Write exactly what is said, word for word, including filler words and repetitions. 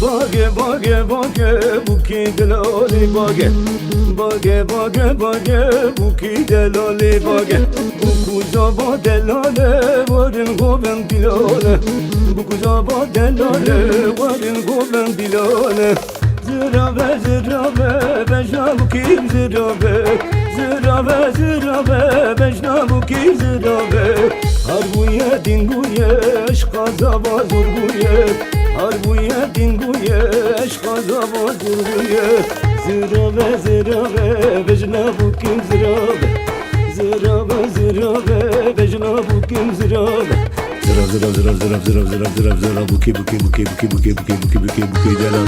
Bage, bage, bage, bûkî delalê bage. Bage, bage, bage, bûkî delalê bage. Bûk û zava delale, werin govend dilale. Bûk û zava delale, werin govend dilale. Zirave, zirave, bejna bûkî zirave. Zirave, zirave, bejna bûkî zirave. Har bûye, din bûye, eşqa zava zor bûye. Har bûye, din bûye, eşqa zava zor bûye. Zirave, zirave, bejna bûkî zirave. Zirave, zirave, bejna bûkî zirave. Zirav, zirav, zirav, zirav, zirav, zirav, zirav, zirav, bûkî, bûkî, bûkî, bûkî, bûkî, bûkî, bûkî, bûkî, bûkî, delal.